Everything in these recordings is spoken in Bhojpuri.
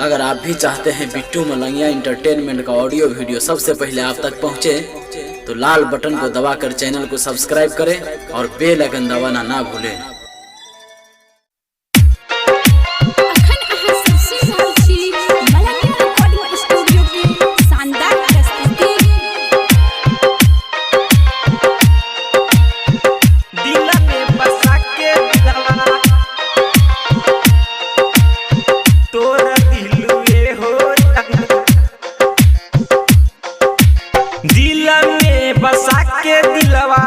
अगर आप भी चाहते हैं बिट्टू मलंगिया इंटरटेनमेंट का ऑडियो वीडियो सबसे पहले आप तक पहुंचे, तो लाल बटन को दबाकर चैनल को सब्सक्राइब करें और बेल आइकन दबाना ना भूलें। अखन अहाँ सब सुनि रहल छी मलंगिया रिकॉर्डिंग स्टूडियो के शानदार प्रस्तुति। दिल में बसा के दिलवा तोरा दिलुए हो दिल में बसा के दिलवा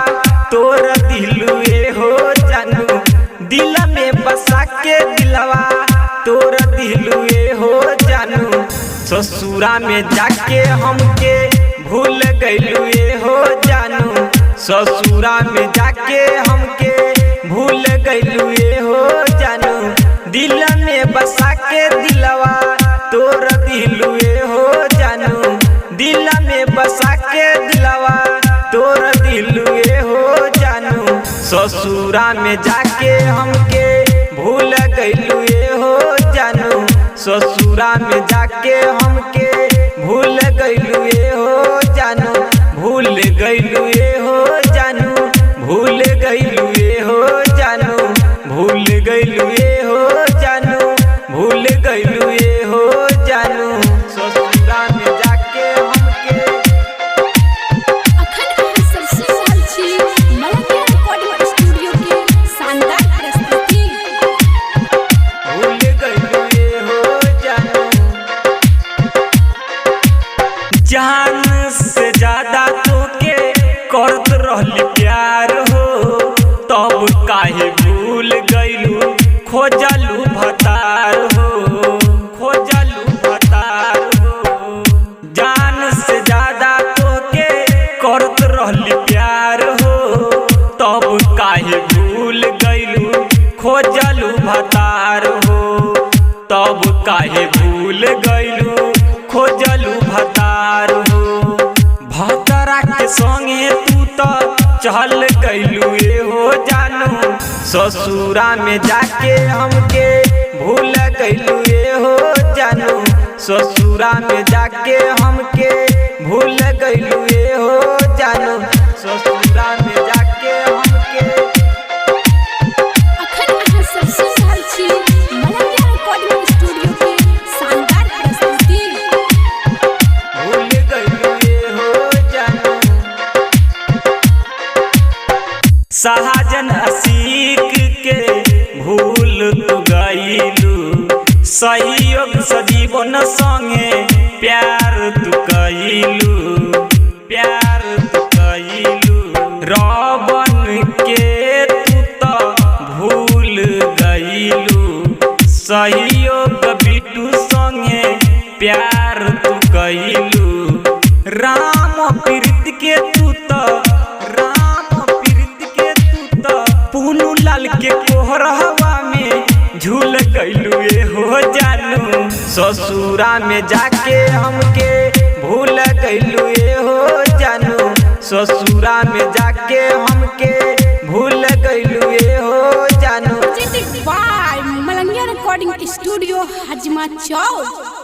तोरा दिलुए हो जानू। दिल में बसा के दिलवा तोरा दिलुए हो जानू। ससुरा में जाके हमके भूल गइलुए हो जानू। ससुरा में जाके हमके भूल गइलुए हो जानू। दिल में बसा के दिलवा तोर दिलुए हो जानू। दिल में बसा के दिलवा तोर दिलुए हो जानू। ससुरा में जाके हमके भूल गइलुए हो जानू। ससुरा में जाके हमके भूल गइलुए हो जानू। भूल गइलुए हो जानू। भूल गइलुए हो जानू। भूल गइलुए हो जानू। भूल गइलुए हो जानू। ससुरा में जाके हमके अखन अहाँ सब सुनि रहल छी मलंगिया रिकॉर्डिंग स्टूडियो के शानदार प्रस्तुति। भूल गइलुए हो जानू। जान से ज्यादा तोके करत रहली प्यार हो, तब काहे भूल गइलू खोजलू भतार हो, खोजलू भतार हो। जान से ज्यादा तोके करत रहली प्यार हो, तब काहे भूल गइलू खोजलू भतार हो, तब काहे भूल गइलू खोजलू भतार हो। भतरा के संगे तू तो चल गइलू ए हो जानू। ससुरा में जाके हमके भूल गइलू ए हो जानू। ससुरा में जाके हमके भूल गइलू ए हो जानू। ससुरा में जाके हमके अखन अहाँ सब सुनि रहल छी मलंगिया रिकॉर्डिंग स्टूडियो के शानदार प्रस्तुति। भूल गइलुए हो जानू। शाहजन असीक के भूल तू गइलू, सहयोग सजीवन संगे प्यार तू कइलू, प्यार तू कइलू। रबन के तू तो भूल गइलू, सहयोग बिटू संगे प्यार तू कइलू। राम प्रीत के तू तो, राम प्रीत के तू तो पुनू लाल के कोहरहवा में झूल गइलू ए हो जानू। ससुरा में जाके हमके भूल गइलू ए हो जानू। ससुरा में जाके हमके भूल गइलू ए हो जानू। Presented by Malangiya recording studio, Hajma Chowk.